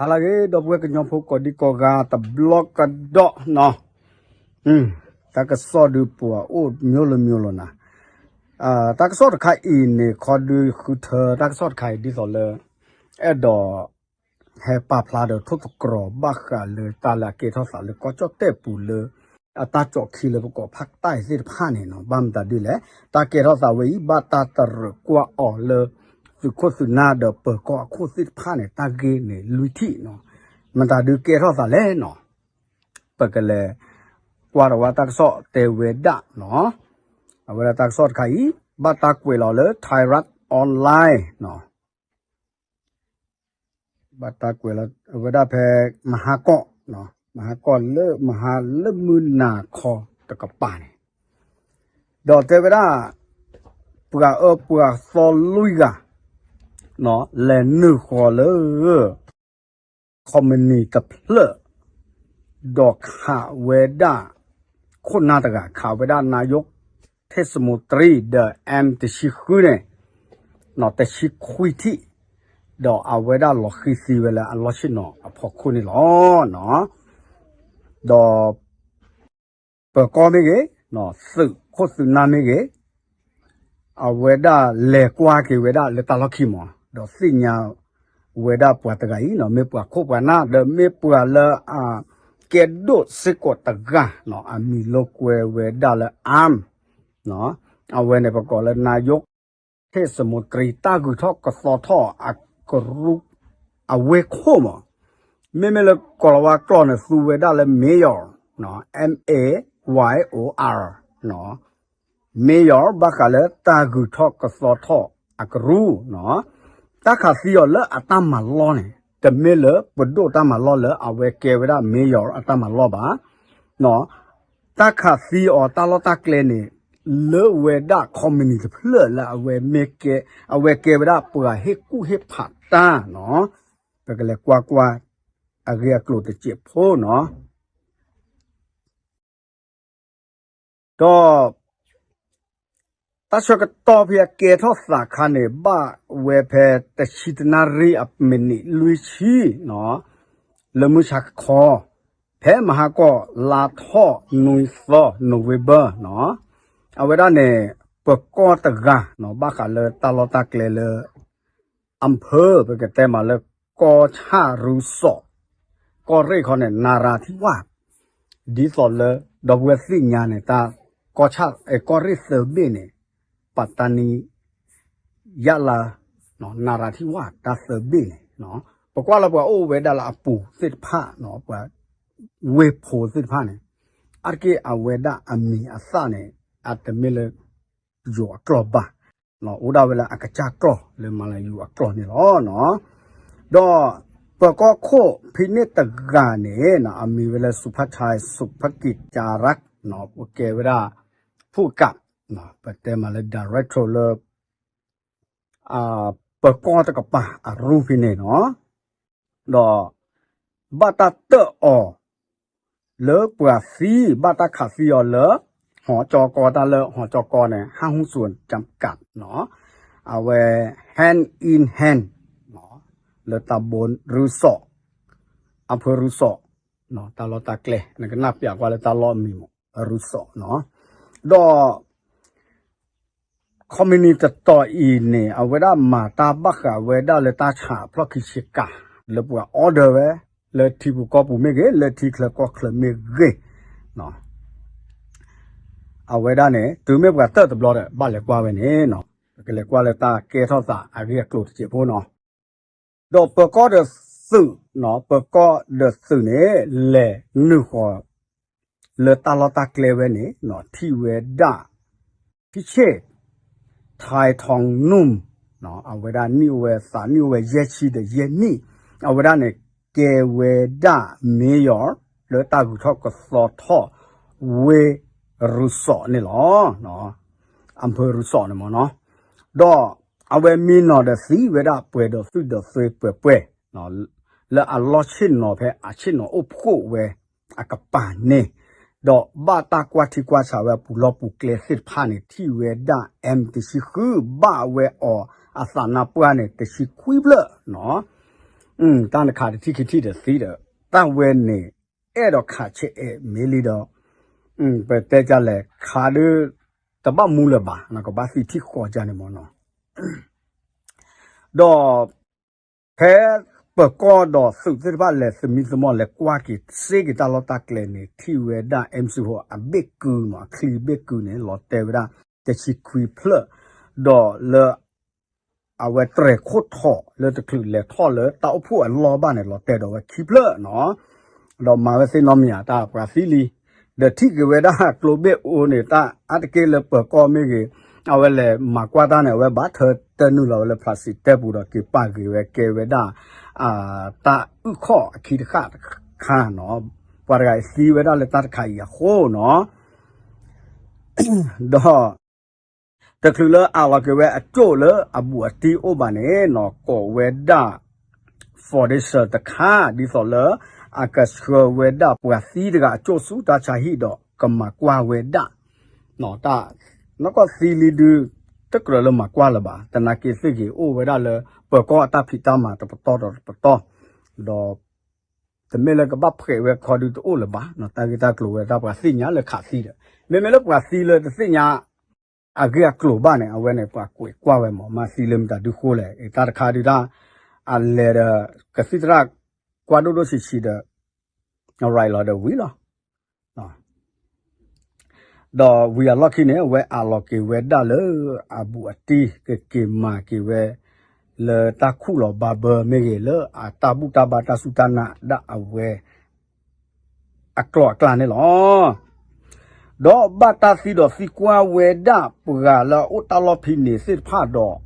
ဟါလၢအဂ့ၤ ဒီပုၢ်ဝဲၢ်ကညီဖိကိးဒံကိးဂၤတဘျီကဒီးနီၤ, တၢ်ကစီၣ်ဒုးပှၤအိၣ်မျိုးလၢမျိုးလီၤနၤ, တၢ်ကစီၣ်တခါအံၤန့ၣ် ခီဒုးဃုထၢတၢ်ကစီၣ်တခါအံၤဒ်သိးလၢ အဲၣ်ဒိး ဟဲပာ်ဖျါဒီးထိၣ်သတြီၤဘၣ်ဃးလၢတၢ်လၢအကဲထီၣ်သးလၢကီၢ်ကၠီၣ်တဲၣ်ပူၤလၢ အတၢ်ကၠီၣ်ခံလၢပကိးဖးတၢ်အံၤသ့ၣ်တဖၣ်န့ၣ်နီၤ, ဘၣ်မတၤဒ်လဲၣ်, တၢ်ကဲထီၣ်သးဝဲအံၤ ဘၣ်တၢ်တရၢၣ်ကွၢ်အီၤလၢ သုးခိၣ်သုးနၢ်ဒီးပၢၤကီၢ်အခိၣ်သ့ၣ်တဖၣ်န့ၣ် တၢ်ဂ့ၢ်န့ၣ်လွံၢ်ထံၣ်နီၤ, မတၤဒုးကဲထီၣ်သးလဲၣ်နီၤ, ပကလဲၤကွၢ်ဒီးဝဲတၢ်ကစီၣ်တဲဝဲဒၣ်နီၤ, အဝဲဒၣ်တၢ်ကစီၣ်တခါအံၤ ဘၣ်တၢ်ကွဲးလီၤလၢ Thairath Online နီၤ ဘၣ်တၢ်ကွဲးလီၤ အဝဲဒၣ်ဖဲ မဟါကီၢ်, မဟါကီၢ်လၢ မဟါလၢမုၢ်နၤခီတကပၤန့ၣ်, ဒီးတဲဝဲဒၣ် ပှၤအၢပှၤသီလွံၢ်ဂၤ လဲၤနုာ်ဃီၤလၢ ခီမနံၤတဖျၢၣ် ဒီးခးဝဲဒၣ် ခိၣ်နၢ်တဂၤ ခးဝဲဒၣ် နာယိၣ် ထ့ၣ်စမိတရံ ဒီး M တဆံဃုန့ၣ် တဆံခွံထံၣ်, ဒီးအဝဲဒၣ်လီၤဃံၤသံဝဲလၢအလီၢ်ဆ့ၣ်နီၤအဖီခိၣ်န့ၣ်လီၤ. ဒီး ပၢၤကီၢ်မ့ၢ်ဂ့ၤ, သုးခိၣ်သုးနၢ်မ့ၢ်ဂ့ၤ, အဝဲဒၣ်လဲၤကွၢ်က့ၤဝဲဒၣ်လၢတၢ်လီၢ်ခံမး, ဒီးသ့ၣ်ညါဝဲဒၣ်ပှၤတဂၤအံၤနီၤ မ့ၢ်ပှၤခိၣ်ပှၤနၢ် ဒီးမ့ၢ်ပှၤလၢအကဲဒိၣ်စ့ၢ်ကီးတဂၤနီၤ, အမံၤလိာ်ကွဲဝဲဒၣ်လၢ Arm အဝဲန့ၣ်ပကိးလၢ နာယိၣ် ထ့ၣ်စမိတရံ တၢ်ဂုၤထီၣ်ကသီထီၣ်အကရူၢ် အဝ့ၢ်ခိၣ်မး, မ့မ့ၢ်လၢကိၤလၤဝါကျိာ်န့ၣ် သူဝဲဒၣ်လၢ Mayor, M A Y O R, Mayor ဘၣ်ဃးလၢတၢ်ဂုၤထီၣ်ကသီထီၣ်အကရူၢ်, တၢ်ခးသံအီၤလၢအတၢ်မၤလီၢ်န့ၣ် တမ့ၢ်လၢပဒိၣ်တၢ်မၤလီၢ်လၢအဝဲကဲဝဲဒၣ် Mayor အတၢ်မၤလီၢ်ဘၣ် တၢ်ခးသံအီၤတၢ်လီၢ်တၢ်ကျဲန့ၣ် လၢဝဲဒၣ် ခီမနံၤ တဖျၢၣ်လၢအဝဲမ့ၢ်ကဲ, အဝဲကဲဝဲဒၣ်ပှၤဟ့ၣ်ကူၣ်ဟ့ၣ်ဖးတၢ်နီၤ, ပကလဲၤကွၢ်ကွၢ် အဂ့ၢ်အကျိၤတစဲးဖိနီၤ. ဒီး တၢ်ဆၢကတီၢ်ဖဲအကဲထီၣ်သးခါန့ၣ် ဘၣ်ဝဲဖဲတဆံတနၣ်ရံၣ်အမံးနံးလွံၢ်ဆံ လၢမုၢ်ဆါခီ ဖဲမဟါကီၢ်လါထီၣ်နွံသီ November နီၤ, အဝဲဒၣ်န့ၣ် ပၢၤကီၢ်တဂၤနီၤ ဘၣ်ဃးလၢတၢ်လီၢ်တၢ်ကျဲလၢ အဖၢ ပကတဲမးလၢ ကီၢ်ဆၣ်ရူစီး, ကီၢ်ရ့ၣ်ခီန့ၣ် နရၤထံဝၣ်, ဒ်သိးလၢ ဒီပုၢ်ဝဲၢ်သ့ၣ်ညါန့ၣ် တၢ် ကီၢ်ဆၣ် ကီၢ်ရ့ၣ်သၢဘ့ၣ်န့ၣ် ပတနံ ယလါ နရၤထံဝၣ် တၢ်သၢဘ့ၣ်န့ၣ် ပကွၢ်လၢပှၤအိၣ်ဝဲဒၣ်လၢအပူၤသ့ၣ်တဖၣ် ပှၤဝ့ၢ်ဖိသ့ၣ်တဖၣ်န့ၣ် အါတက့ၢ်အဝဲဒၣ်အမံၤအသၣ်န့ၣ် အတမ့ၢ်လၢ ယိၤအကျိာ်ဘၣ်, အိၣ်ဒၣ်ဝဲလၢအကစၢ်ကျိာ်လၢမၤလၤယိၤအကျိာ်န့ၣ်လီၤ. ဒီးပၢၤကီၢ်ခိၣ်ဖဲန့ၣ်တဂၤန့ၣ် အမံၤဝဲလၢ စူၤဖါဆဲ စူၤဖါကံးကၠၤရၣ် ပကဲဝဲဒၣ် ဖူကး ပတဲမးလၢ director လၢ ပၢၤကီၢ်တကပၤအရူၢ်ဖဲန့ၣ်နီၤ, ဒီး ဘၣ်တၢ်တၢၣ်အီၤ လၢပှၤသံ ဘၣ်တၢ်ခးသံအီၤလၢ ဟီၣ်ကၠီကီ တၢ်လၢဟီၣ်ကၠီကီန့ၣ် ဟၣ်ဟူစိၣ်ကၠၣ်ကးနီၤ, အဝဲ hand in hand လၢတၢ်ဘိရူစီး အဖၢရူစီး တၢ်လီၢ်တၢ်ကျဲ နကနၢ်ပၠးကွၢ်လၢတၢ်လီၢ်အမံၤမး ရူစီးနီၤ, ဒီး ခီမနံၤတတီၤအံၤန့ၣ် အဝဲဒၣ်မၤတၢ်ဘၣ်ဃးဝဲဒၣ်လၢတၢ်ဆးဖျီၣ်ခံဆ့ကၤ လၢပှၤ order ဝဲ လၢထံပူၤကီၢ်ပူၤမ့ၢ်ဂ့ၤ လၢထံချၢကီၢ်ချၢမ့ၢ်ဂ့ၤ အဝဲဒၣ်န့ၣ် တုၤမ့ၢ်ပှၤတၢၣ်တဘျီဒီး ဘၣ်လဲၤကွၢ်ဝဲန့ၣ်နီၤ, ပကလဲၤကွၢ်လၢတၢ်ကဲထီၣ်သးအဂ့ၢ်အကျိၤတစဲးဖိနီၤ, ဒီးပၢၤကီၢ်ဒီးသုးနီၤ, ပၢၤကီၢ်ဒီးသုးန့ၣ် လဲၤနုာ်ဃီၤ လၢတၢ်လီၢ်တၢ်ကျဲဝဲန့ၣ် ထံၣ်ဝဲဒၣ် ထံဆ့ၣ် ထါထီနူၣ် အဝဲဒၣ်နံၣ်အိၣ်ဝဲ သးနံၣ်အိၣ်ဝဲယဲၢ်ဆံဒီးယဲၢ်နံၣ်, အဝဲဒၣ်န့ၣ် ကဲဝဲဒၣ် mayor လၢတၢ်ဂုၤထီၣ်ကသီထီၣ် ဝ့ၢ်ရူစီးန့ၣ်လီၤ. အဖၢရူစီးန့ၣ်မ့ၢ်နီၤ, ဒီးအဝဲမံနီၤဒီးသံဝဲဒၣ်ပှဲၤဒီးသုၣ်ဒီးသွဲပှဲၤပှဲၤ လၢအလီၢ်ဆ့ၣ်နီၤဖဲအဆ့ၣ်နီၤအိၣ်ဖှိၣ်ဝဲအကပၤန့ၣ်, ဒီးဘၣ်တၢ်ကွၢ်ထံကွၢ်ဆးဝဲအပူၤလီၢ်ပူၤကျဲသ့ၣ်တဖၣ်န့ၣ် ထံၣ်ဝဲဒၣ် M တဆံဃု ဘၣ်ဝဲအီၤအသးနါပှၢ်န့ၣ် တဆံခွံဖျၢၣ်နီၤ, တၢ်နခးတထံၣ်ခံထံၣ်ဒီးသံဒီး တၢ်ဝဲန့ၣ် အဲၣ်ဒိးခးဆဲးအဲးမ့ၢ်လံဒီး ပတဲကလဲၣ် ခးဒုး တဘၣ်မူလၢၤဘၣ် ကဘၣ်သံထံၣ်ဃီကန့ၣ်မ့ၢ်နီၤ. ဒီး ဖဲပၢၤကီၢ်ဒီးသုးသ့ၣ်တဖၣ်လဲၤသမံသမိးလဲၤကွၢ်က့ၤစ့က့ၤတၢ်လီၢ်တၢ်ကျဲန့ၣ် ထံၣ်ဝဲဒၣ် M C H O အဘ့ၣ်ကုမး အချံဘ့ၣ်ကုန့ၣ် လီၤတဲာ်ဝဲဒၣ် တဆံခွံဖျၢၣ် ဒီးလၢ အဝဲတြဲၤခိၣ်ထီၣ်လၢတချုးလဲၤထီၣ်လၢတၢ်အိၣ်ဖှိၣ်အလီၢ်ဘၣ်န့ၣ် လီၤတဲာ်ဒီးဝဲခံဖျၢၣ်နီၤ. ဒီးမၤဝဲသ့ၣ်နီတမံၤဧါ တၢ်ပှၤသံလံ ဒီးထံၣ်က့ၤဝဲဒၣ်ကျိဘ့ၣ်အိန့ၣ် တၢ်အါတက့ၢ်လၢပၢၤကီၢ်မ့ၢ်ဂ့ၤ အဝဲလဲၤမၤကွၢ်တၢ်န့ၣ် အဝဲဘၣ်ထၢတနုာ်လီၤဝဲလၢ plastic တဲပူၤဒီးက့ၤပာ်ဂ့ၤဝဲကဲဝဲဒၣ် တၢ်အုၣ်ခီၣ်အခံတဃၣ်တခါနီၤ. ပှၤတဂၤအံၤသံဝဲဒၣ်လၢတၢ်တခါအံၤအဃိနီၤ ဒီး တချုးလၢအးလီၤက့ၤဝဲအကၠိၣ်လၢအဘူးအတံၢ်အိၣ်ဘၣ်န့ၣ်နီၤ ကိးဝဲဒၣ် foundation တခါ ဒ်သိးလၢ အကဆှၢဝဲဒၣ်ပှၤသံတဂၤအကၠိၣ်ဆူတၢ်ဆါဟံၣ်ဒီးကမၤကွၢ်ဝဲဒၣ် တၢ် နီၢ်ကီၢ်သံလံဒုး တကြၢးလၢမၤကွၢ်လၢၤဘၣ် သနာ်က့သ့ၣ်ဂ့ၤအိၣ်ဝဲဒၣ်လၢ ပၢၤကီၢ်အတၢ်ဖံးတၢ်မၤတပတီၢ်ဒီးတပတီၢ် ဒီး တမ့ၢ်လၢကဘၣ်ဖှဲးဝဲခီဒုးတအိၣ်လၢၤဘၣ် တၢ်ဂ့ၢ်တၢ်ကျိၤဝဲတၢ်ပှၤသ့ၣ်ညါလၢခးသံဒီး မ့မ့ၢ်လၢပှၤသံလၢတသ့ၣ်ညါ အဂ့ၢ်အကျိၤဘၣ်န့ၣ် အဝဲန့ၣ် ပှၤကွဲးကွၢ်ဝဲမး မၤသံလၢမတၤဒုဃိလဲၣ် တၢ်တခါဒုးတၢ် အလဲၤဒီး ကသံၣ်သရၣ် ကွၢ်ဒိၣ်ဒိၣ်ဆံးဆံးဒီး right လီၤဒီးဝံၤလီၤ ဒီးဝံၤအလီၢ်ခံန့ၣ် အဝဲအးလီၤက့ၤဝဲဒၣ်လၢအဘူးအတံၢ် ကက့ၤမၤက့ၤဝဲ လၢတၢ်ခူၣ်လီၤဘၣ်ဘၢမ့ၢ်ဂ့ၤ လၢအတၢ်ဘူၣ်တၢ်ဘါတၢ်စူၢ်တၢ်နာ်ဒၣ်အဝဲ အကျိၤအကျဲန့ၣ်လီၤ. ဒီးဘၣ်တၢ်သံဒီးသံကွၢ်ဝဲဒၣ်ပှၤလၢအအိၣ်တၢ်လီၢ်ဖံးန့ၣ်သ့ၣ်တဖၣ်ဒီး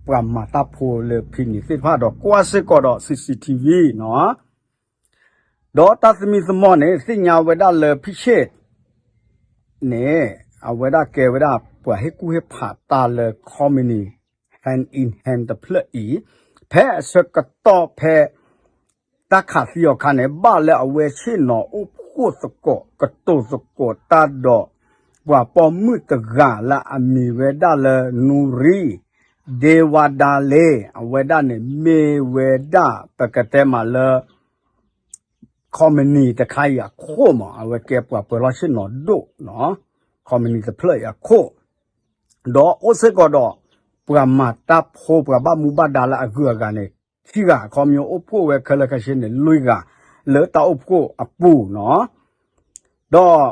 ပှၤမၤတၢ်ဖိလၢဖံးန့ၣ်သ့ၣ်တဖၣ်ဒီး ကွၢ်စ့ၢ်ကီးဒီး C C T V နီၤ ဒီးတၢ်သမံသမိးန့ၣ် သ့ၣ်ညါဝဲဒၣ်လၢဖံဆ့ၣ်န့ၣ် အဝဲဒၣ်ကဲဝဲဒၣ်ပှၤဟ့ၣ်ကူၣ်ဟ့ၣ်ဖးတၢ်လၢ ခီမနံၤ hand in hand တဖျၢၣ်အံၤ ဖဲအဆၢကတီၢ်ဖဲ တၢ်ခးသံအီၤခါန့ၣ် ဘၣ်လၢအဝဲဆ့ၣ်နီၤအိၣ်ဖှိၣ်သကိး ကတိၤသကိးတၢ်ဒီး ပှၤပိာ်မုၣ်တဂၤလၢအမံၤဝဲဒၣ်လၢ နူရံ ဒ့ဝါဒါလ့ အဝဲဒၣ်န့ၣ် မ့ၢ်ဝဲဒၣ် ပကတဲမးလၢ ခီမနံၤတခါအံၤအခိၣ်မး အဝဲကဲပှၤပၢၤလီၢ်ဆ့ၣ်နီၤဒိၣ်နီၤ ခီမနံၤတဖျၢၣ်အံၤအခိၣ် ဒီးအိၣ်စ့ၢ်ကီးဒီး ပှၤမၤတၢ်ဖိပှၤဘၣ်မူဘၣ်ဒါလၢအဂုၤအဂၤန့ၣ် ခံဂၤ ခီမညီအိၣ်ဖှိၣ်ဝဲခဲလၢာ်ခဲဆ့န့ၣ် လွံၢ်ဂၤ လၢတၢ်အိၣ်ဖှိၣ်အပူၤနီၤ ဒီး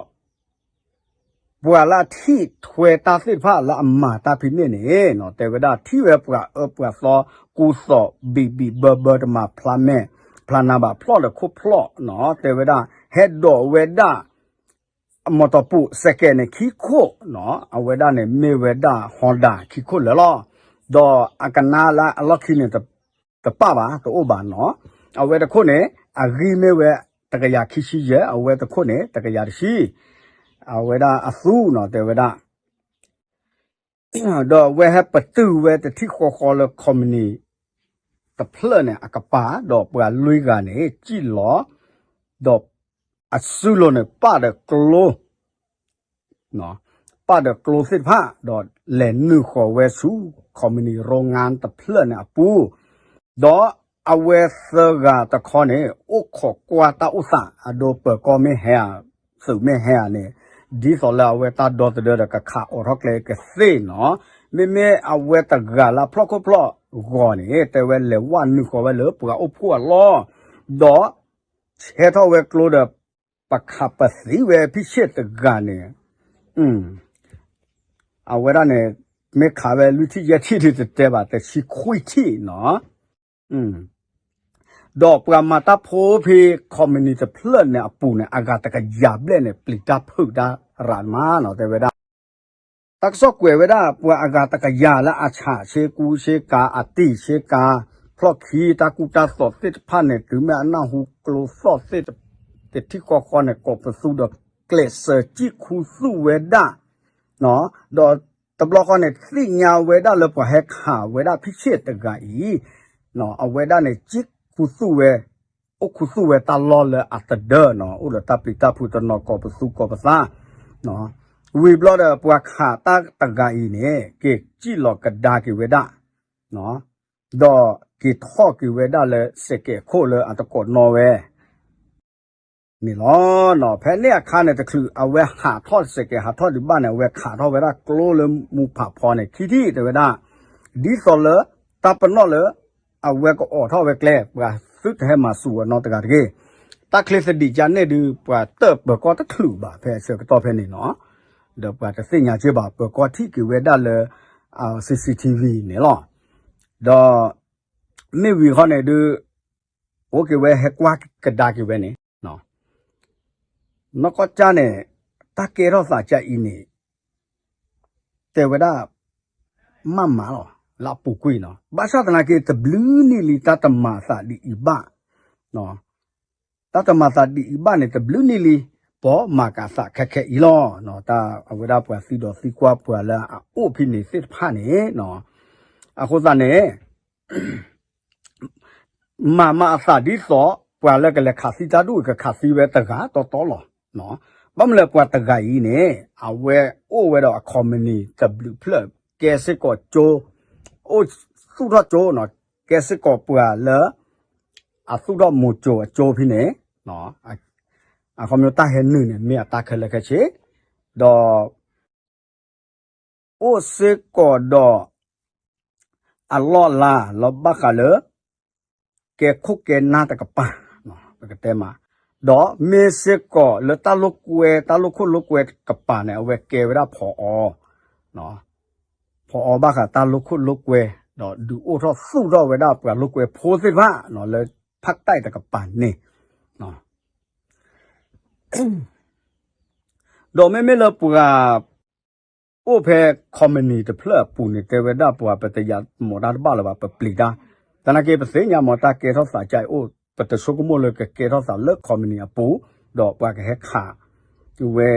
ပှၤလၢအထံၣ်ထွဲတၢ်သ့ၣ်တဖၣ်လၢအမၤတၢ်ဖံးန့ၣ်န့ၣ် တဲဝဲဒၣ်ထံၣ်ဝဲပှၤအၢပှၤသီ ကူသိး ဘံးဘံးဘၢဘၢတမၤဖျါမဲာ် ဖျါနၤဘၣ်ဖျီၣ်ဒီးခိၣ်ဖျီၣ်နီၤ တဲဝဲဒၣ် ဟဲဒိးဝဲဒၣ် မီၢ်တီၢ်ပူးစဲးကဲးန့ၣ်ခံခိၣ်နီၤ အဝဲဒၣ်န့ၣ်မ့ၢ်ဝဲဒၣ် Honda ခံခိၣ်လၢာ်လီၤ. ဒီးအကနါလၢအလီၢ်ခံန့ၣ် တပၣ်ဘၣ် တအိၣ်ဘၣ်နီၤ အဝဲတခိၣ်န့ၣ် အဂံၢ်မ့ၢ်ဝဲ တကယၤခံဆံယဲၢ် အဝဲတခိၣ်န့ၣ် တကယၤတဆံ အဝဲဒၣ်အသူနီၤ တဲဝဲဒၣ် ဒီးအဝဲဟဲပတုာ်ဝဲတထံၣ်ဃီဃီလၢ ခီမနံၤ တဖျၢၣ်န့ၣ် အကပၤ ဒီးပှၤလွံၢ်ဂၤန့ၣ် စံၣ်လီၤ ဒီးအစုလိၤန့ၣ် ပာ်ဒီးကျိ ပာ်ဒီးကျိသ့ၣ်တဖၣ် ဒီးလဲၤနုာ်ဃီၤဝဲဆူ ခီမနံၤ ရိငါတဖျၢၣ်န့ၣ်အပူၤ ဒီးအဝဲသၢဂၤတခီန့ၣ် အိၣ်ခိးကွၢ်တၢ်အိၣ်သး အဒိပၢၤကီၢ်မ့ၢ်ဟဲဧါ သုးမ့ၢ်ဟဲဧါန့ၣ် ဒ်သိးလၢအဝဲတၢ်ဒီသဒၢဒီးကခးအိးထီၣ်ကျဲကသ့ၣ်နီၤ မ့မ့ၢ်အဝဲတဂၤလၢအဖျီၣ်ခိၣ်ဖျီၣ်ဂီၤန့ၣ် တဲဝဲလဲၤဝဲနုာ်ဃီၤဝဲလၢပှၤအိၣ်ဖှိၣ်အလီၢ် ဒီး ဆဲထီၣ်ဝဲကျိဒီး ပခးပသံဝဲဖံဆ့ၣ်တဂၤန့ၣ် အဝဲဒၣ်န့ၣ် မ့ၢ်ခးဝဲလွံၢ်ထံၣ်ယဲၢ်ထံၣ်ဒ်တတဲဘၣ် တဆံခွံထံၣ်နီၤ ဒီးပှၤမၤတၢ်ဖိဖဲ ခီမနံၤတဖျၢၣ်န့ၣ်အပူၤန့ၣ် အဂၤတကယၤဘျဲၣ်န့ၣ် ပျံၤတၢ်ဖုးတၢ်ရးမးနီၤ တဲဝဲဒၣ် တၢ်ကစီၣ်ကွဲးဝဲဒၣ် ပှၤအဂၤတကယၤလၢအဆးဆ့ကူဆ့ကၤ အတံၢ်ဆ့ကၤ ဖျီၣ်ခံ တၢ်ကူတၢ်သိးသ့ၣ်တဖၣ်န့ၣ် တုၤမ့ၢ်အနၢ်ဟူကျိသီၣ်သ့ၣ်တထံၣ်ဃီဃီန့ၣ် ကိးပသူဒီးကျဲးစၢးစံၣ်ခူသူၣ်ဝဲဒၣ် ဒီးတဘျီဃီန့ၣ် သ့ၣ်ညါဝဲဒၣ်လၢပှၤဟဲခးဝဲဒၣ်ဖံဆ့ၣ်တဂၤအံၤ အဝဲဒၣ်န့ၣ် စံၣ်ခူသူၣ်ဝဲ အိၣ်ခူသူၣ်ဝဲတၢ်လီၢ်လၢအသဒၢနီၤ အိၣ်ဒီးတၢ်ပျံၤတၢ်ဖုးတနီၤကိးပသူကိးပသး ဝံၤဘျီဒီးပှၤခးတၢ်တဂၤအံၤန့ၣ် က့ၤစံၣ်လီၤကဒါက့ၤဝဲဒၣ် ဒီး က့ၤထီၣ်က့ၤဝဲဒၣ်လၢစဲးကဲးခိၣ်လၢအတကိးနီၣ်ဝဲ န့ၣ်လီၤ. ဖဲန့ၣ်အခါန့ၣ်တချုးအဝဲဟးထီၣ်စဲးကဲး ဟးထီၣ်ဒံးဘၣ်န့ၣ် အဝဲခးထီၣ်ဝဲဒၣ်ကျိလၢမူဖးဖီန့ၣ် ခံထံၣ်တဲဝဲဒၣ် ဒ်သိးလၢ တၢ်ပနီၣ်လၢ အဝဲကအိးထီၣ်ဝဲကျဲ ပှၤသုတဟဲမၤစူၤဝဲနီတဂၤတဂ့ၤ. တၢ်ချ့သဒံးကါန့ၣ်ဒုး ပှၤတၢၣ်ပၢၤကီၢ်တချုးဘၣ် ဖဲအဆၢကတီၢ်ဖဲန့ၣ်နီၤ. ဒီးပှၤတသ့ၣ်ညါက့ဘၣ် ပၢၤကီၢ်ထံၣ်က့ၤဝဲဒၣ်လၢ အ စီ စီ ထံ ဝံ န့ၣ်လီၤ. ဒီး မ့ၢ်ဝံၤဃီန့ၣ်ဒုး အိၣ်က့ၤဝဲဟဲကွၢ်ကဒါက့ၤဝဲန့ၣ် နီၢ်ကီၢ်ကၠၢန့ၣ် တၢ်ကဲထီၣ်သးကၠၢအံၤန့ၣ် တဲဝဲဒၣ် မးမးလီၤ လၢအပူၤကွံာ်နီၤ. ဘၣ်ဆၣ်သနာ်က့ တဘျုးနံၣ်လံ တၢ်တမၤသးဒ်အံၤဘၣ် တၢ်တမၤသးဒ်အံၤဘၣ်န့ၣ် တဘျုးနံၣ်လံ ပမၤကးသးခဲခဲအံၤလီၤ. တၢ်အဝဲဒၣ်ပှၤသံဒီးသံကွၢ်ပှၤလၢအအိၣ်ဖဲန့ၣ်သ့ၣ်တဖၣ်န့ၣ် အဃိသတးန့ၣ် မၤမၤအသးဒ်သိး ပှၤလၢကလဲၤခးသံတၢ်ဒူၣ် ကခးသံဝဲတဂၤတီတီလီၤ. ဘၣ်မနုၤလဲၣ်ပှၤတဂၤအံၤန့ၣ် အဝဲအိၣ်ဝဲဒီးအ company တဘျုးဖျၢၣ် ကဲစ့ၢ်ကီးကၠိ အိၣ်သူၣ်ထီၣ်ကၠိ ကဲစ့ၢ်ကီးပှၤလၢ အသူၣ်ထီၣ်မိၤကၠိအကၠိဖဲန့ၣ် အခီပညီတၢ်ဟဲနုာ်န့ၣ် မ့ၢ်အတၢ်ခဲလၢာ်ခဲဆ့ ဒီး အိၣ်စ့ၢ်ကီးဒီး အလီၢ်အလၤလၢဘၣ်ဃးလၢ ကဲခိၣ်ကဲနၢ်တကပၤ ပကတဲမး ဒီးမ့ၢ်စ့ၢ်ကီးလၢတၢ်လိာ်ကွဲ တၢ်လိာ်ခိၣ်လိာ်ကွဲတကပၤန့ၣ် အဝဲကဲဝဲဒၣ်ဖီအီ ဖီအီဘၣ်ဃးတၢ်လိာ်ခိၣ်လိာ်ကွဲ ဒီးဒုးအိၣ်ထီၣ်သူၣ်ထီၣ်ဝဲဒၣ်ပှၤလိာ်ကွဲဖိသ့ၣ်တဖၣ် လၢဖးတၢ်တကပၤန့ၣ် ဒီးမ့မ့ၢ်လၢပှၤ အိၣ်ဖဲ company တဖျၢၣ်အပူၤန့ၣ် တဲဝဲဒၣ်ပှၤပတယာ်မီၤတၢ်တဘၣ်လၢၤဘၣ် ပပျံၤတၢ် သနာ်က့ပသ့ၣ်ညါမီၤတၢ်ကဲထီၣ်သးကၠၢ်အိၣ် ပတဆိကမိၣ်လၢကကဲထီၣ်သးလၢ company အပူၤ ဒီးပှၤကဟဲခး ဝဲ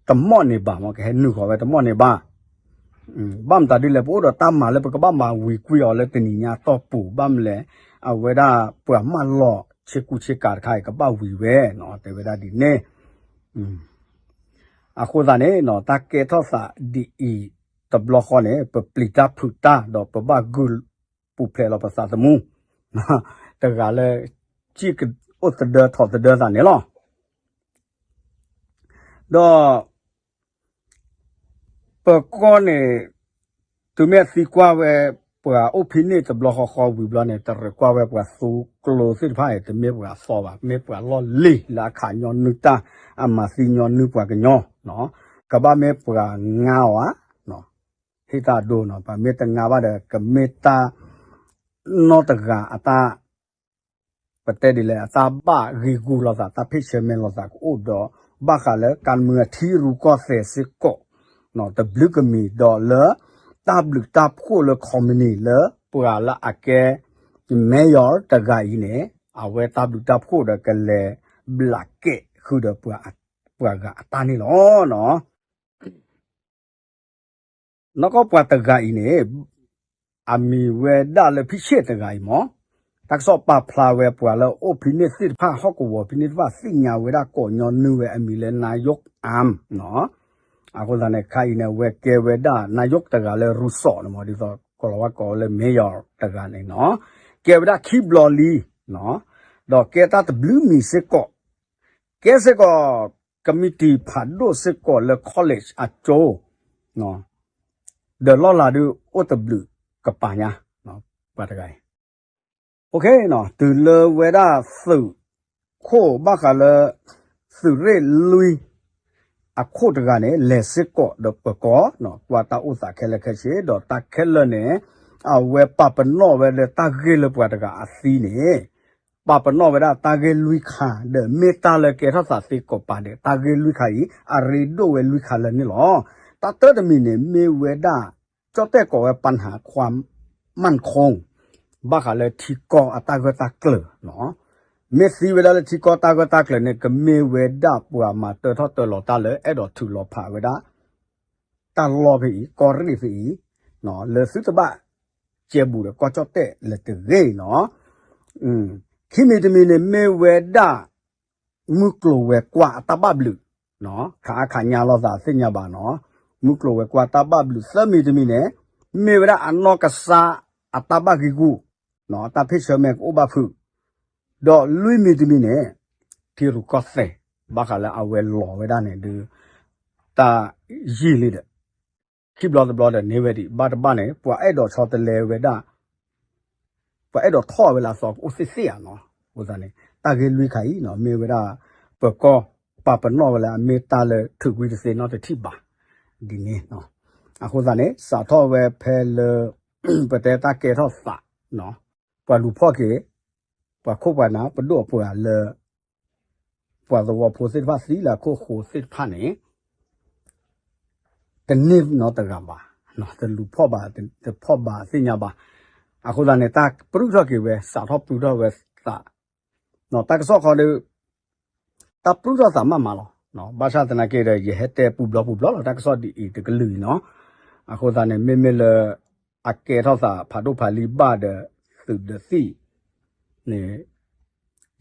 တမီၣ်န့ၢ်ဘၣ်မီၤ ကဟဲနုာ်ဃီၤဝဲတမီၣ်န့ၢ်ဘၣ် ဘၣ်မတၤဒ်လဲၣ် ပအိၣ်ဒီးတၢ်မၤလၢပကဘၣ်မၤဝံၤကွံာ်အီၤလၢတနံၤညါအတီၢ်ပူၤ ဘၣ်မနုၤလဲၣ် အဝဲဒၣ်ပှၤမၢလီၤဆ့ကူဆ့ကၤတခါအံၤ ကဘၣ်ဝံၤဝဲနီၤ တဲဝဲဒၣ်ဒ်န့ၣ် အဃိသတးန့ၣ်နီၤ တၢ်ကဲထီၣ်သးဒ်အံၤ တဘျီဃီန့ၣ် ပပျံၤတၢ်ဖုးတၢ် ဒီးပဘၣ်ဂုာ်ပူၤဖျဲးလီၤပသးသမူ တဂၤလၢ စံၣ်ကအိၣ်သဒၢထီၣ်သဒၢသးန့ၣ်လီၤ. ဒီး ပၢၤကီၢ်န့ၣ် တုၤမ့ၢ်သံကွၢ်ဝဲ ပှၤအိၣ်ဖဲန့ၣ်တဘျီဃီဃီဝံၤဘျီန့ၣ် တရၢၢ်ကွၢ်ဝဲပှၤသူကျိသ့ၣ်တဖၣ်အံၤ တမ့ၢ်ပှၤသီဘၣ် မ့ၢ်ပှၤလီၢ်လံၤလၢအခးညီနုၢ်တၢ် အမၤသံညီနုၢ်ပှၤကညီ ကဘၣ်မ့ၢ်ပှၤငါအီၤဧါ ဟ့ၣ်တၢ်အဒိနီၤ ပမ့ၢ်တငါဘၣ်ဒီး ကမ့ၢ်တၢ် နီၢ်တဂၤအတၢ် ပတဲဒ်လဲၣ် အတၢ်ဘၣ်ဂ့ၤဂူာ်လိာ်သး တၢ်ဖ့ၣ်ဆၢမဲလိာ်သးကအိၣ်ဒီး ဘၣ်ဃးလၢကါမုၢ်အထံရူၢ်ကီၢ်သဲးစ့ၢ်ကီး တဘျုးကမံၤဒီးလၢ တၢ်ဘျုးတၢ်ဖှိၣ်လၢ company လၢပှၤလၢအကဲ mayor တဂၤအံၤန့ၣ် အဝဲတၢ်ဘျုးတၢ်ဖှိၣ်ဒီးကလဲၤဘျးကဲဃုာ်ဒီးပှၤဂၤအတၢ်န့ၣ်လီၤ. နီၢ်ကီၢ်ပှၤတဂၤအံၤန့ၣ် အမံၤဝဲဒၣ်လၢဖံဆ့ၣ်တဂၤအံၤမး တၢ်ကစီၣ်ပာ်ဖျါဝဲပှၤလၢအိၣ်ဖဲန့ၣ်သ့ၣ်တဖၣ် ဟီၣ်ကဝီၤဖဲန့ၣ်တဖၣ် သ့ၣ်ညါဝဲဒၣ်ကိးညီနုၢ်ဝဲအမံၤလၢ နါယိၣ်အၣ် နီၤ အဃိသတးန့ၣ် ခါအံၤန့ၣ် အဝဲကဲဝဲဒၣ် နါယိၣ်တဂၤလၢရူၢ်စီၣ်န့ၣ်မး ဒ်သိးကီၢ်လီၤဝါကိးဝဲလၢ mayor တဂၤန့ၣ်နီၤ ကဲဝဲဒၣ်ခံဘျီလံ နီၤ ဒီးကဲတၢ်တဘျုးမံၤစ့ၢ်ကီး ကဲစ့ၢ်ကီး ကမံးတံာ်ဖးဒိၣ်စ့ၢ်ကီးလၢ college အကၠိ ဒီးလီၢ်လၤဒုးအိၣ်တဘျုးကပၤညါ ပှၤတဂၤအံၤ တုၤလၢဝဲဒၣ်သုးခိၣ်ဘၣ်ဃးလၢ သုးရ့ၣ်လွံၢ် အခိၣ်တဂၤန့ၣ် လဲၤစ့ၢ်ကီးဒီးပၢၤကီၢ် ကွၢ်တၢ်အိၣ်သးခဲလၢာ်ခဲဆ့ ဒီးတၢ်ခဲလၢာ်န့ၣ် အဝဲပာ်ပနီၣ်ဝဲလၢတၢ်ဂ့ၢ်လၢပှၤတဂၤအသံန့ၣ် ပာ်ပနီၣ်ဝဲဒၣ်တၢ်ဂ့ၢ်လွံၢ်ခါ ဒီးမ့ၢ်တၢ်လၢကဲထီၣ်သးသ့ကိးပၤဒီး တၢ်ဂ့ၢ်လွံၢ်ခါအံၤ အရ့ဒိၣ်ဝဲလွံၢ်ခါလၢန့ၣ်လီၤ. တၢ်တၢတမံၤန့ၣ် မ့ၢ်ဝဲဒၣ် ကၠီၣ်တဲၣ်ကိးဝဲ ပၢၢ်နၢ်ခွါ မၢၢ်ခိ ဘၣ်ဃးလၢထံကီၢ်အတၢ်ဂၢၢ်တၢ်ကျၢၤ မ့ၢ်သံဝဲဒၣ်လၢထံကီၢ်တၢ်ဂၢၢ်တၢ်ကျၢၤန့ၣ် ကမ့ၢ်ဝဲဒၣ်ပှၤမၤတၢထီၣ်တၢလီၤတၢ်လၢအဲၣ်ဒိးထုးလီၤဖးဝဲဒၣ် တၢ်လီၢ်ဖဲအံၤ ကီၢ်ရ့ၣ်ဖဲအံၤ လၢသုတဘၣ်ကဲဘူးဒီးကီၢ်ကၠီၣ်တဲၣ်လၢၤတဂ့ၤနီၤ. ခံမံၤတမံၤန့ၣ် မ့ၢ်ဝဲဒၣ် မုၢ်ကျိၤဝဲၤကွာ်အတၢ်ဘၣ်ဘျုး ခးအါခးညါလိာ်သးသ့ၣ်ညါဘၣ်နီၤ. မုၢ်ကျိၤဝဲၤကွာ်တၢ်ဘၣ်ဘျုး သၢမံၤတမံၤန့ၣ် မ့ၢ်ဝဲဒၣ်အနီၢ်ကစၢ် အတၢ်ဘၣ်ဂံာ်ဂူာ်, အတၢ်ဖ့ၣ်ဆၢမဲာ်ကအိၣ်ဘၣ်ဖုး, ဒီးလွံၢ်မံၤတမံၤန့ၣ် ထံရူၢ်ကီၢ်သဲး ဘၣ်ဃးလၢအဝဲလီၤဝဲဒၣ်န့ၣ်ဒုး တၢ်ယံာ်လံဒီး ခံဘျီတဘျီဒီးန့ၢ်ဝဲဒံး ဘၣ်တဘၣ်န့ၣ် ပှၤအဲၣ်ဒိးဆီတလဲဝဲဒၣ် ပှၤအဲၣ်ဒိးထီၣ်ဝဲလၢအသီကအိၣ်သ့ၣ်သ့ၣ်ဧါနီၤ. အဃိသတးန့ၣ် တၢ်ဂ့ၢ်လွံၢ်ခါအံၤနီၤ မ့ၢ်ဝဲဒၣ် ပၢၤကီၢ်ပာ်ပနီၣ်ဝဲလၢအမ့ၢ်တၢ်လၢထုးကွံာ်တသ့နီတထံၣ်ဘၣ် ဒ်န့ၣ်နီၤ. အဃိသတးန့ၣ် စးထီၣ်ဝဲဖဲလၢ ပတဲတၢ်ကဲထီၣ်သး ပှၤလူၤဖီၣ်က့ၤ ပှၤခိၣ်ပှၤနၢ် ပဒိၣ်အပှၤလၢ ပှၤသဝီဖိသ့ၣ်တဖၣ်သံလၢအခိၣ်ဃိသ့ၣ်တဖၣ်န့ၣ် တန့ၢ်နီတဂၤဘၣ်, တလူၤဖီၣ်ဘၣ်, တဖီၣ်ဘၣ်သ့ၣ်ညါဘၣ်. အဃိသတးန့ၣ် တၢ်ပြူၢ်ထီၣ်က့ၤဝဲ စးထီၣ်ပြူၢ်ထီၣ်ဝဲသး, တၢ်ကစီၣ်ခီဒီး တၢ်ပြူၢ်ထီၣ်သးမးမးလီၤ. ဘၣ်ဆၣ်သနာ်က့ဒီး ယဟဲတဲပူၤဘျီပူၤဘျီလီၤ တၢ်ကစီၣ်ဒ်အံၤတကလုာ်အံၤနီၤ. အဃိသတးန့ၣ် မ့မ့ၢ်လၢ အကဲထီၣ်သးဖးဒိၣ်ဖးလံၤဘၣ်ဒီး သုးဒီးသံၣ်န့ၣ်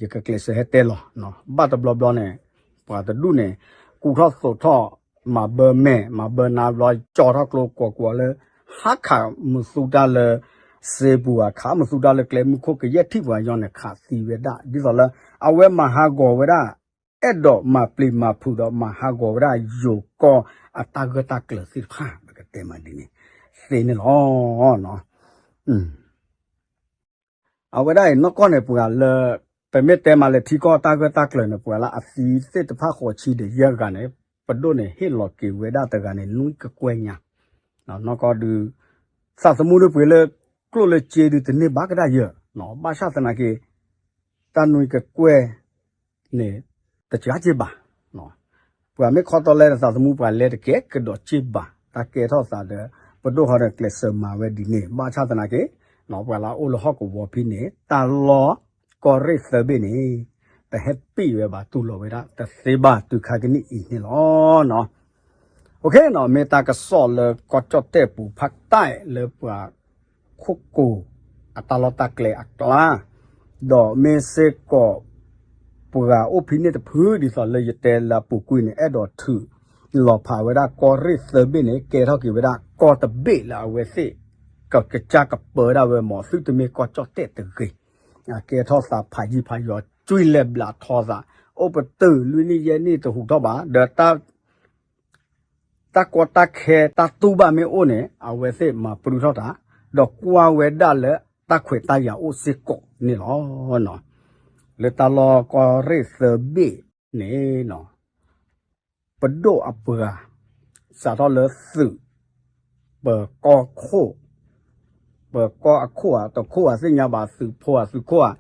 ယကကျဲးစၢးဟဲတဲလီၤ. ဘၣ်တဘျီဘျီန့ၣ် ပှၤတဒူၣ်န့ၣ် ကူထီၣ်သိးထီၣ် မၤဘၢမဲာ် မၤဘၢနါဘျီ ကၠီထီၣ်ကျိကွီၤကွီၤလၢ ဟးခးမုာ်သူတၢ်လၢ စ့ပူၤဧါ ခးမုာ်သူတၢ်လၢကျဲမုၢ်ခိၣ် ကယဲၢ်ထံၣ်ပှၤညီန့ၣ် ခးသံဝဲဒၣ် ဒ်သိးလၢ အဝဲမၤဟးဂီၤဝဲဒၣ် အဲၣ်ဒိးမၤပျံၤမၤဖုးဒီးမၤဟးဂီၤဝဲဒၣ်ယိၤကီၢ်အတၢ်ဂၢၢ်တၢ်ကျၢၤသ့ၣ်တဖၣ် ပကတဲမးဒ်န့ၣ် သ့န့ၣ်လီၤ. အဝဲဒၣ်အံၤနီၢ်ကီၢ်န့ၣ် ပှၤလၢ ပမ့ၢ်တဲမးလၢထံကီၢ်တၢ်ဂၢၢ်တၢ်ကျၢၤန့ၣ် ပှၤလၢအသံသ့ၣ်တဖၣ်ဃိးဆံဒီးယဲၢ်ဂၤန့ၣ် ပဒိၣ်န့ၣ် ဟ့ၣ်လီၤက့ၤဝဲဒၣ်တဂၤန့ၣ် နွံကကွဲၢ်ညါ နီၢ်ကီၢ်ဒုး သးသမူဒုးပှ့ၤလၢ ကျိၣ်လၢစ့ဒုးတန့ၢ်ဘၣ်ကဒါယၢၤ ဘၣ်ဆၣ်သနာ်က့ တၢ်နွံကကွဲၢ်န့ၣ် တစှၤစ့ဘၣ်. ပှၤမ့ၢ်ခီတီလဲဒီးသးသမူပှၤလဲၤတကဲကဒီးစ့ဘၣ် တၢ်ကဲထီၣ်သးဒီး ပဒိၣ်ဟီဒီးကျဲးစၢးမၤဝဲဒ်န့ၣ် ဘၣ်ဆၣ်သနာ်က့ ပှၤလၢအအိၣ်လၢဟီၣ်ကဝီၤဖဲန့ၣ် တၢ်လီၢ်ကီၢ်ရ့ၣ်သၢဘ့ၣ်န့ၣ် ပဟဲပံာ်ဝဲဘၣ်တူၢ်လိာ်ဝဲဒၣ်တသ့ဘၣ်တုၤခါကနံၣ်အံၤန့ၣ်လီၤ. မ့ၢ်တၢ်ကစီၣ်လၢကီၢ်ကၠီၣ်တဲၣ်ပူၤဖးတၢ်လၢပှၤ ခိၣ်ကိၤ အတၢ်လီၢ်တၢ်ကျဲအကျါ, ဒီးမ့ၢ်စ့ၢ်ကီး ပှၤအိၣ်ဖဲန့ၣ်တဖု ဒ်သိးလၢယတဲလၢအပူၤကွံာ်န့ၣ် အဲၣ်ဒိးထုးလီၤဖးဝဲဒၣ်ကီၢ်ရ့ၣ်သၢဘ့ၣ်န့ၣ် ကဲထီၣ်က့ၤဝဲဒၣ်ကီၢ်တဘ့ၣ်လၢအဝဲသ့ၣ် ကကစၢ်ကပၢဒၣ်ဝဲမ့ၢ် သုတမ့ၢ်ကီၢ်ကၠီၣ်တဲၣ်တဂ့ၤ, အကဲထီၣ်သးဖးယံၤဖးယီၤ ကွံာ်လဲၤဘျးထီသး အိၣ်ပတုာ်လွံၢ်နံၣ်ယဲၢ်နံၣ်တဟူးထီၣ်ဘၣ် ဒီးတၢ် တၢ်ကီတၢ်ခဲတၢ်တူၢ်ဘၣ်မ့ၢ်အိၣ်န့ၣ် အဝဲသ့ၣ်မၤပြူၢ်ထီၣ်တၢ်, ဒီးကွၢ်ဝဲဒၣ်လၢတၢ်ခွဲးတၢ်ယာ်အိၣ်စ့ၢ်ကီးန့ၣ်လီၤ. လၢတၢ်လီၢ်ကီၢ်ရ့ၣ်သၢဘ့ၣ်န့ၣ် ပဒိၣ်အပှၤ စးထီၣ်လၢသုး ပၢၤကီၢ်ခိၣ် ပၢၤကီၢ်အခိၣ်ဧါ တခိၣ်ဧါ သ့ၣ်ညါဘၣ် သုးဖိဧါ သုးခိၣ်ဧါ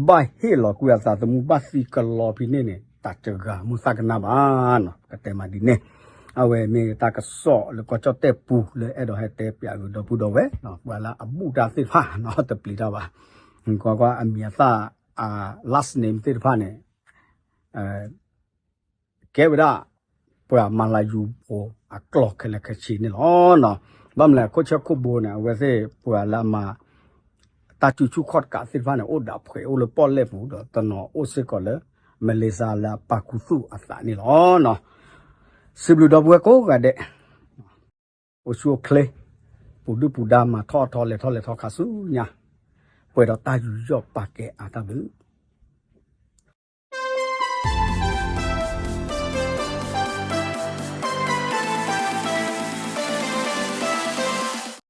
ဘၣ်ဟ့ၣ်လီၤကွံာ်အသးသမူ ဘၣ်သံကလီဖဲန့ၣ်န့ၣ် တၢ်တဂၤမုၢ်သၣ်ကနၣ်ဘၣ်နီၤ ကတဲမးဒ်န့ၣ်, အဝဲမ့ၢ်တၢ်ကစီၣ်လၢကီၢ်ကၠီၣ်တဲၣ်ပူၤလၢအဲၣ်ဒိးဟဲတဲပျးဂ့ၤဒီပုၢ်ဒီဝဲၢ် ပှၤလၢအဘူၣ်တၢ်သ့ၣ်တဖၣ်နီၤ တပျံၤတၢ်ဘၣ်, ကွၢ်ကွၢ်အမံၤအသၣ် အ last name သ့ၣ်တဖၣ်န့ၣ် ကဲဝဲဒၣ် ပှၤမၤလၤယူၤဖိအကျိာ်ခဲလၢာ်ခဲဆ့န့ၣ်လီၤ. ဘၣ်မနုၤလဲၣ် ခိၣ်ဆၢခိၣ်ဘိန့ၣ် အဝဲသ့ၣ်ပှၤလၢအမၤ တၢ်စုဆူၣ်ခီၣ်တကးသ့ၣ်တဖၣ်န့ၣ် အိၣ်ဒၣ်ဖှဲးအိၣ်လၢပီၣ်လဲၣ်ပူၤ ဒီးတနီၤအိၣ်စ့ၢ်ကီးလၢ မလ့ၤၡါလၢအပာ်ခူသူၣ်အသးန့ၣ်လီၤ. စံးဘျုးဒီပုၢ်ဝဲၢ်ကိးဂၤဒဲး အိၣ်ဆူၣ်အိၣ်ချ့ ပူၤဒုၣ်ပူၤဒါမၤထီၣ်အထီလဲၤထီၣ်လဲၤထီၣ်ခါဆူညါ ပှဲၤဒီးတၢ်ယူးယီၣ်ပာ်ကဲအါတၢ်ဘျုး